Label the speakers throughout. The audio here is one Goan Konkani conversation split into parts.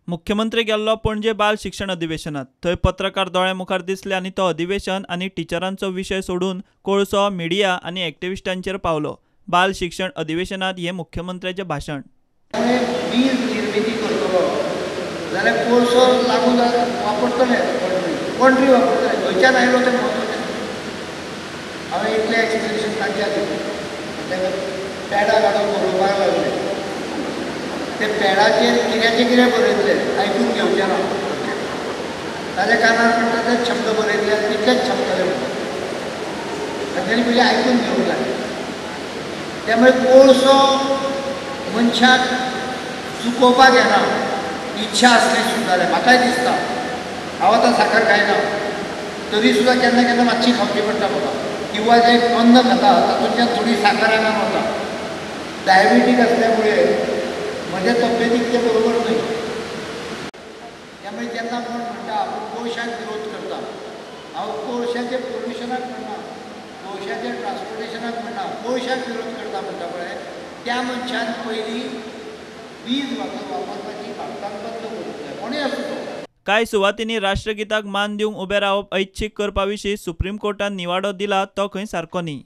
Speaker 1: मुख्यमंत्री गेल्लो पणजे बाल शिक्षण अधिवेशनात, थंय पत्रकार दोळ्या मुखार दिसले आनी तो अधिवेशन आनी टिचरांचो विशय सोडून कोळसो, मिडिया आनी एक्टिविस्टांचेर पावलो. बाल शिक्षण अधिवेशनात हे मुख्यमंत्र्याचें भाशण.
Speaker 2: वीज निर्मिती करतलो जाल्यार कोळसो लागू वापरतले, कोणतरी वापरतले, खंयच्यान आयलो तें म्हत्वाचें. हांवें इतलें एक्सप्लेनेशन तांच्या दिलें. ताका पॅडां काडून बरोवपाक लागले. ते पॅडाचेर कित्याचें कितें बरयतलें आयकून घेवचें ना. ताच्या कानार पडटा तेच शब्द बरयतले आनी तितलेच छापतले म्हणटा. तांच्यांनी पयलीं आयकून घेवंक जाय. त्यामुळे कोळसो मनशाक चुकोवपाक येना. इच्छा आसली सुद्दां जाल्यार म्हाकाय दिसता, हांव आतां साखर खायना तरी सुद्दां केन्ना केन्ना मातशी खावची पडटा म्हाका, किंवा जें अन्न खाता तातूंतल्यान थोडी साखर आंगान वता. डायबिटीक आसल्यामुळे म्हज्या तब्येतीक तें बरोबर न्हय. त्यामुळे जेन्ना कोण म्हणटा आपूण कोळशाक विरोध करता, हांव कोळशाच्या पोल्युशनाक म्हणना, कोळशाच्या ट्रान्सपोर्टेशनाक म्हणना, कोळशाक विरोध करता म्हणटा पळय, त्या मनशान पयलीं वीज वापरपाची भारतान बंद करूंक जाय, कोणूय आसूं तो.
Speaker 1: कांय सुवातींनी राष्ट्रगीताक मान दिवंक उबें रावप ऐच्छीक करपा विशीं सुप्रीम कोर्टान निवाडो दिला तो खंय सारको न्ही.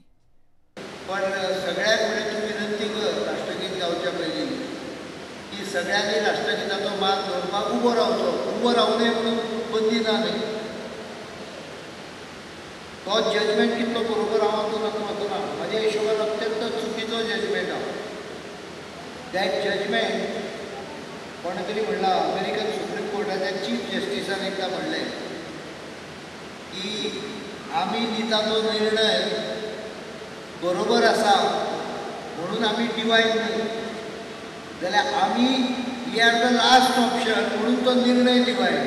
Speaker 2: पण सगळ्यांक म्हणजे तूं विनंती कर राष्ट्रगीत गावच्या पयलीं की सगळ्यांनी राष्ट्रगीताचो मान दवरपाक उबो रावचो. उबो रावू नये म्हणून बंदी ना न्ही. तो जजमेंट कितलो बरोबर हांव आतां वचना, म्हज्या हिशोबान अत्यंत चुकीचो जजमेंट आहा. That judgement कोणें तरी म्हणलां, अमेरिकन सुप्रीम कोर्टाच्या चीफ जस्टिसान एकदां म्हणलें की आमी दिता तो निर्णय बरोबर आसा म्हणून आमी डिवायन न्ही, जाल्यार आमी we are the last option म्हणून तो निर्णय डिवायन.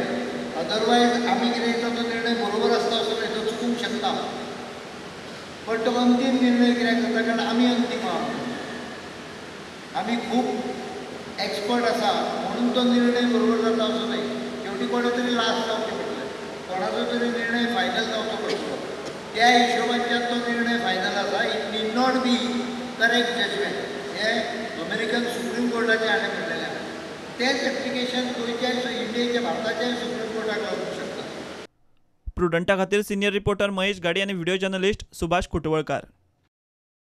Speaker 2: अदरवायज आमी कितें दिता तो निर्णय बरोबर आसता असो न्हय, तो चुकूंक शकता. पण तो अंतीम निर्णय कित्याक जाता, कारण आमी अंतीम आहा, आमी खूब एक्सपर्ट आसा म्हणून तो निर्णय बरोबर जाता असो न्हय. शेवटी कोणें तरी लास्ट जावचें पडटलें, कोणाचो तरी निर्णय फायनल जावचो पडटलो. त्या हिशोबाच्यान तो निर्णय फायनल आसा. It need not be correct judgement. हें अमेरिकन सुप्रीम कोर्टाचें हाणें म्हणलेलें आसा. तेंच एप्लिकेशन गोंयच्याय, इंडियेच्या, भारताच्याय सुप्रीम कोर्टाक लागूंक शकता.
Speaker 1: प्रुडंटा खातीर सिनियर रिपोर्टर महेश गाडी आनी व्हिडिओ जर्नलिस्ट सुभाष कुटवळकार.